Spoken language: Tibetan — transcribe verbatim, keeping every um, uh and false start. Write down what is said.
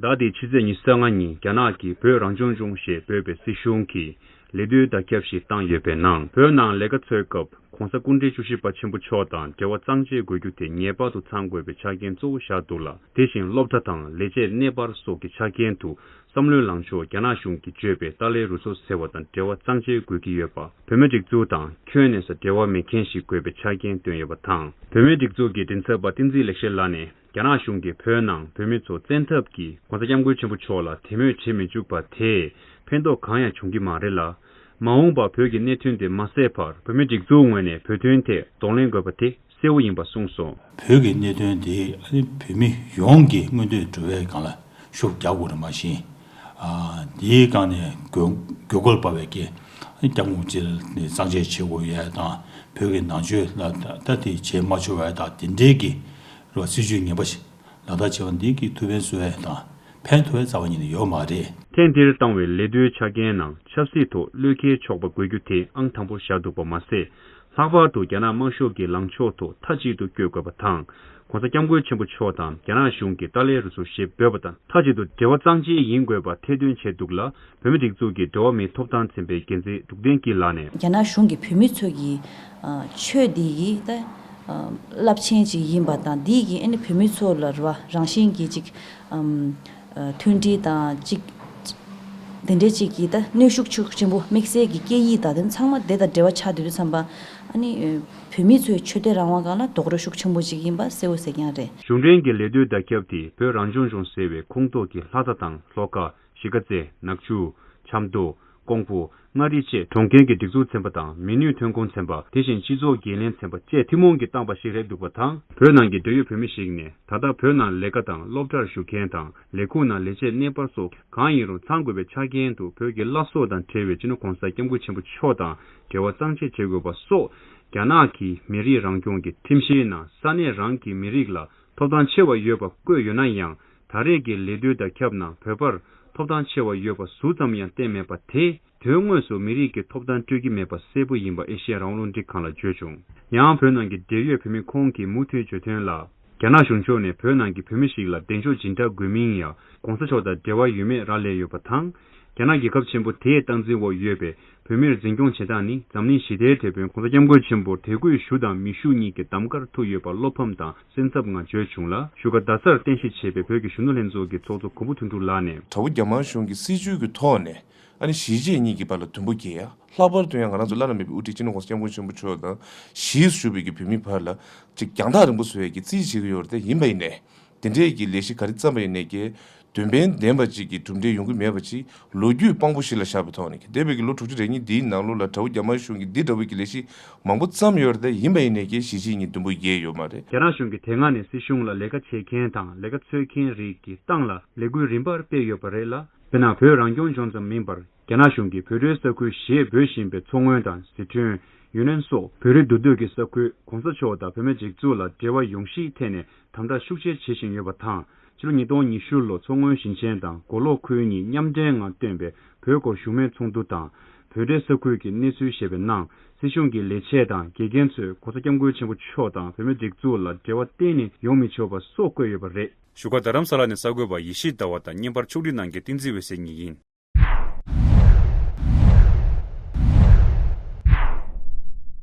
ཟླ་འདིའི་ཕྱི་ཚེས་ཉི་ཤུ་རྩ་ལྔ་ཉིན་རྒྱ་ནག་གི་བོད་རང་སྐྱོང་ལྗོངས་ཞེས་འབོད་པའི་སྲིད་གཞུང་གིས་ལད་ཟློས་བརྡ་ཁྱབ་ཞིག་བཏང་ཡོད་པའི་ནང་། བོད་ནང་ལས་ཀ་འཚོལ་སྐབས་༸གོང་ས་སྐུ་ཕྲེང་བཅུ་བཞི་པ་ཆེན་པོ་མཆོག་དང་འབྲེལ་བ་གཙང་བཅད་དགོས་རྒྱུ་དེ་ངེས་པར་དུ་ཚང་དགོས་པའི་ཆ་རྐྱེན་གཙོ་བོ་བཞག་འདུག་ལ། དེ་བཞིན་སློབ་གྲྭ་དང་ལས་བྱེད་གནས་སྤར་སོགས་ཀྱི་ཆ་རྐྱེན་དུ་བསམ་བློའི་ལངས་ཕྱོགས་རྒྱ་ནག་གཞུང་གིས་བརྗོད་པའི་ཏཱ་ལའི་རུ་ཚོགས་ཟེར་བ་དང་འབྲེལ་བ་གཙང་བཅད་དགོས་ཀྱི་ཡོད་པ། བོད་མིའི་སྒྲིག་འཛུགས་དང་ཁྱོན་ནས་འབྲེལ་བ་མེད་མཁན་ཞིག་དགོས་པའི་ཆ་རྐྱེན་བཏོན་ཡོད་པ་དང་། བོད་མིའི་སྒྲིག་འཛུགས་ཀྱི་མགྲིན་ཚབ་པ་བསྟན་འཛིན་ལེགས་བཤད་ལགས་ནས། རྒྱ་ནག་གཞུང་གིས་བོད་ནང་བོད་མི་ཚོ་བཙན་ཐབས་ཀྱིས་༸གོང་ས་༸སྐྱབས་མགོན་ཆེན་པོ་མཆོག་ལ་དད་མོས་བྱེད་མི་བཅུག་པ་དེས་ཕན་ཐོགས་གང་ཡང་འབྱུང་གི་མ་རེད་ལ། མ་འོངས་པར་བོད་ཀྱི་གནད་དོན་དེ་མ་སེལ་བར་བོད་མིའི་སྒྲིག་འཛུགས་ངོས་ནས་བོད་དོན་ཐད་གདོང་ལེན་དགོས་པ་དེ་གསལ་བོ་ཡིན་པ་གསུངས་སོང་། བོད་ཀྱི་གནད་དོན་དེ་ཨ་ནི་བོད་མི་ཡོངས་ཀྱི་མངོན་འདོད་འགྲོ་བའི་སྒང་ལ་ཤུགས་རྒྱག་དགོས་རེད། མ་གཞི་ཨ་དེའི་སྒང་ནས་དགོས་དགོས་མཁོར་བབས་པའི་གི་ཨ་ནི་སྐྱབས་མགོན་ཆེན་ནས་གཙང་བཅད་བྱེད་དགོས་ཡས་དང་། བོད་ཀྱི་ནང་ཆོས་ལ་ད་ད་དེ་བྱེད་མ་ཆོག་པ་དང་དེ་འདྲའི་གི་རེད་བ། སྲིད་ཇུས་ངན་པ་ཞིག་ལག་བསྟར་བྱས་པ་འདི་གིས་ཐུགས་ཕན་གསོས་ཡས་དང་ཕན་ཐོགས་ཡས་རྩ་བ་ཉིད་ནས་ཡོད་མ་རེད། ཐེངས་འདིར་བཏང་བའི་ལད་ཟློས་ཆ་རྐྱེན་ནང་ཆབ་སྲིད་ཐོག་བློས་འཁེལ་ཆོག་པ་དགོས་རྒྱུ་དེ་ཨང་དང་པོར་བཞག་འདུག་པ་མ་ཟད། ལྷག་པར་དུ་རྒྱ་ནག་དམར་ཤོག་གི་ལངས་ཕྱོགས་ཐོག་མཐའ་གཅིག་ཏུ་བསྐྱོད་དགོས་པ་དང་། ༸གོང་ས་༸སྐྱབས་མགོན་ཆེན་པོ་མཆོག་དང་རྒྱ་ནག་གཞུང་གིས་ཏཱ་ལའི་རུ་ཚོགས་ཞེས་འབོད་པ་དང་མཐའ་གཅིག་ཏུ་འབྲེལ་བ་གཙང་བཅད་ཡིན་དགོས་པ་ཐེར་འདོན་བྱས་འདུག་ལ། བོད་མིའི་སྒྲིག་འཛུགས་ཀྱི་འབྲེལ་བ་མིའི་ཐོབ་ཐང་ཚན་པའི་འགན་འཛིན་འབྲུག་བསྟན་སྐྱིད་ལགས་ནས། རྒྱ་ནག་གཞུང་གིས་བོད་མི་ཚོ་གི་ཨ་ཆོས་འདི་ཡི་ད་ཨ་རླབས་ཆེན་ཅིག་ཡིན་པ་དང་། འདི་གིས་ཨ་ནི་བོད་མི་ཚོ་ལ་རེད་བ། རང་བཞིན་གྱིས་ཅིག་ཨམ་ཨ་མཐུན་སྒྲིལ་དང་ཅིག་དེ་འདྲའི་ཅིག་གི་ད་གནོན་ཤུགས་ཤུགས་ཆེན་པོ་དམིགས་བསལ་གྱི་སྐད་ཡིག་དང་དེ་ཚང་མ་དེ་དང་འབྲེལ་བ་ཆགས་དུས་དུས་ཙམ་པ། ཨ་ནི་ཨ་བོད་མི་ཚོའི་ཆོས་དད་རང་དབང་སྒང་ལ་རྡོག་རོལ་ཤུགས་ཆེན་པོ་ཅིག་ཡིན་པ་གསལ་བོ་གསལ་རྐྱང་རེད། གཞུང་འབྲེལ་གྱི་ལད་ཟློས་བརྡ་ཁྱབ་དེ་བོད་རང་སྐྱོང་ལྗོངས་ཟེར་བའི་ཁོངས་གཏོགས་ཀྱི་ལྷ་ས་དང་ལྷོ་ཁ། གཞིས་ཀ་རྩེ། ནག་ཆུ། ཆབ་མདོ། ཀོང་པོ། མངའ་རིས་བཅས་གྲོང་ཁྱེར་གྱི་སྒྲིག་འཛུགས་ཚན་པ་དང་མི་ནུས་ཐོན་ཁུངས་ཚན་པ། དེ་བཞིན་སྤྱི་ཚོགས་འགན་ལེན་ཚན་པ་བཅས་ཐུན་མོང་གིས་བཏང་པ་ཞིག་རེད་འདུག་པ་དང་། བོད་ནང་གི་འབྲེལ་ཡོད་བོད་མི་ཞིག་ནས། ད་ལྟ་བོད་ནང་ལས་ཀ་དང་སློབ་གྲྭར་ཞུགས་མཁན་དང་ལས་ཁུངས་ནང་ལས་བྱེད་གནས་སྤར་སོགས་གང་ཡིན་རུང་ཚང་དགོས་པའི་ཆ་རྐྱེན་དུ་བོད་ཀྱི་བླ་སྲོག་དང་འབྲེལ་བའི་སྤྱི་ནོར་༸གོང་ས་༸སྐྱབས་མགོན་ཆེན་པོ་མཆོག་དང་འབྲེལ་བ་གཙང་བཅད་བྱེད་དགོས་པ་སོགས། རྒྱ་ནག་གི་མི་རིགས་རང་སྐྱོང་གི་ཁྲིམས་གཞིའི་ནང་ས་གནས་རང་གི་མི་རིགས་ལ་ཐོབ་ཐང་ཆེ་བ་ཡོད་པ་བཀོད་ཡོད་ན་ཡང་། ད་རེས་ཀྱི་ལད་ཟློས་བརྡ་ཁྱབ་ནང་བོད་པར་ཐོབ་ཐང་ཆེ་བ་ཡོད་པ་ཟུར་ཙམ་ཡང་བསྟན་མེད་པ་དེས། དོན་དངོས་སུ་མི་རིགས་ཀྱི་ཐོབ་ཐང་སྤྲོད་ཀྱི་མེད་པ་གསལ་པོ་ཡིན་པ་ཨེ་ཤེ་ཡ་རང་དབང་རླུང་འཕྲིན་ཁང་ལ་བརྗོད་བྱུང་། ཡང་བོད་ནང་གི་འབྲེལ་ཡོད་བོད་མི་ཁོང་གིས་མུ་མཐུད་བརྗོད་དོན་ལ། རྒྱ་ནག་གཞུང་ཕྱོགས་ནས་བོད་ནང་གི་བོད་མི་ཞིག་ལ་གདན་ཤོག་སྦྱིན་བདག་དགོས་མིན་ཡང་༸གོང་ས་མཆོག་དང་འབྲེལ་བ་ཡོད་མེད་རག་ལས་ཡོད་པ་དང་། རྒྱ་ནག་རྒྱལ་ཁབ་ཆེན་པོ་དེའི་སྟངས་འཛིན་འོག་ཡོད་པའི་བོད་མིར་འཛིན་སྐྱོང་བྱེད་སྟངས་ནི་འཛམ་གླིང་ཞི་བདེའི་དེད་དཔོན་༸གོང་ས་༸སྐྱབས་མགོན་ཆེན་པོར་དད་གུས་ཞུ་དང་མི་ཞུ་གཉིས་ཀྱི་གདམ་གར་ཐུག་ཡོད་པ་བློ་ཕམ་དང་སེམས་འཚབ་ངང་བརྗོད་བྱུང་ལ། བཞུགས་སྒར་རྡ་སར་རྟེན་གཞི་བྱས་པའི་བོད་ཀྱི་གཞོན་ནུ་ལྷན་ཚོགས་ཀྱི་ཚོགས་གཙོ་གོང་བུ་དོན་གྲུབ་ལགས་ནས། དྲ་བོ་རྒྱ་དམར་གཞུང་གི་སྲིད་བྱུས་ཀྱི་ཐོག་ནས། ཨ་ནི་གཞིས་བྱེས་གཉིས་ཀྱི་བར་ལ་དུམ་བུ་བརྒལ་ཡ། ལྷག་པར་དུ་ཡང་ང་རང་ཚོ་བླ་ན་མེད་པའི་དབུ་ཁྲིད་སྤྱི་ནོར་༸གོང་ས་༸སྐྱབས་མགོན་ཆེན་པོ་མཆོག་དང་གཞིས་སུ་བཞུགས་པའི་གི་བོད་མི་བར་ལ་ཅིག་རྒྱང་ཐག་རིང་པོ་བཟོ་ཡས་ཀྱི་རྩིས་བྱེད་ཀྱི་ཡོད་རེད་དེ། ཡིན་པ་ཡིན་ནའི་དེ་འདྲས་ཀྱི་ལས་གཞི་ག་རེ་བརྩམས་པ་ཡིན་ནའི་ཀྱི་དོན་ཕན་ལྡན་པ་ཅིག་གི་གྲུབ་འབྲས་ཡོང་གི་མེད་པ་ཅིག་ལོ་རྒྱུས་དཔང་པོ་ཞིག་ལ་བཞག་པའི་ཐོག་ནས་ཀྱི་འདས་པའི་གི་ལོ་དྲུག་ཅུ་རེ་གཉིས་འདིའི་ནང་ལོགས་ལ་དྲ་བོ་རྒྱ་དམར་གཞུང་གིས་འདི་འདྲ་བོའི་གི་ལས་གཞི་མང་པོ་བརྩམས་ཡོད་རེད་དེ། ཡིན་པ་ཡིན་ནའི་ཀྱི་གཞིས་བྱེས་གཉིས་དུམ་བུ་བརྒལ་ཡོད་མ་རེད། རྒྱ་ནག་གཞུང་གིས་དེ་སྔ་ནས་སྲིད་གཞུང་ལ་ལས་ཀ་བྱེད་མཁན་དང་ལས་ཀ་འཚོལ་མཁན་རིགས་ཀྱི་སྟེང་ལ་ལས་འགུལ་རིམ་པར་སྤེལ་ཡོད་པ་རེད་ལ། དཔེར་ན། བོད་རང་སྐྱོང་ལྗོངས་ཙམ་མིན་པར། རྒྱ་ནག་གཞུང་གིས་བོད་འབྲེལ་ས་ཁུལ་ཞེས་འབོད་བཞིན་པའི་མཚོ་སྔོན་དང་ཟི་ཁྲོན། ཡུན་ནན་སོགས་བོད་རིགས་འདུས་སྡོད་ཀྱི་ས་ཁུལ། གོང་ས་མཆོག་དང་བོད་མིའི་སྒྲིག་འཛུགས་ལ་འབྲེལ་བ་ཡོང་གཞིའི་ཐད་ནས་དམ་དྲག་ཤུགས་ཆེ་བྱེད་བཞིན་ཡོད་པ་དང་། ཕྱི་ལོ་ཉིས་སྟོང་ཉི་ཤུ་ལོ་མཚོ་སྔོན་ཞིང་ཆེན་དང་མགོ་ལོག་ཁུལ་གཉིས་མཉམ་འབྲེལ་ངང་བཏོན་པའི་བོད་སྐོར་བཞུགས་མོལ་ཚོགས་འདུ་དང་། བོད་འབྲེལ་ས་ཁུལ་གྱི་གནས་ཚུལ་ཞེས་པའི་ནང་། སྲིད་གཞུང་གི་ལས་བྱེད་དང་དགེ་རྒན་ཚོས་གོང་ས་༸སྐྱབས་མགོན་ཆེན་པོ་མཆོག་དང་བོད་མིའི་སྒྲིག་འཛུགས་ལ་འབྲེལ་བ་གཏན་ནས་ཡོང་མི་ཆོག་པ་སོགས་བཀོད་ཡོད་པ་རེད། བཞུགས་སྒར་རྡ་རམ་ས་ལ་ནས་གསར་འགོད་པ་ཡེ་ཤེས་ཟླ་བ་དང་བརྙན་པར་ཕྱོགས་སྒྲིག་གནང་མཁན་བསྟན་འཛིན་འོད་ཟེར་གཉིས་ཡིན།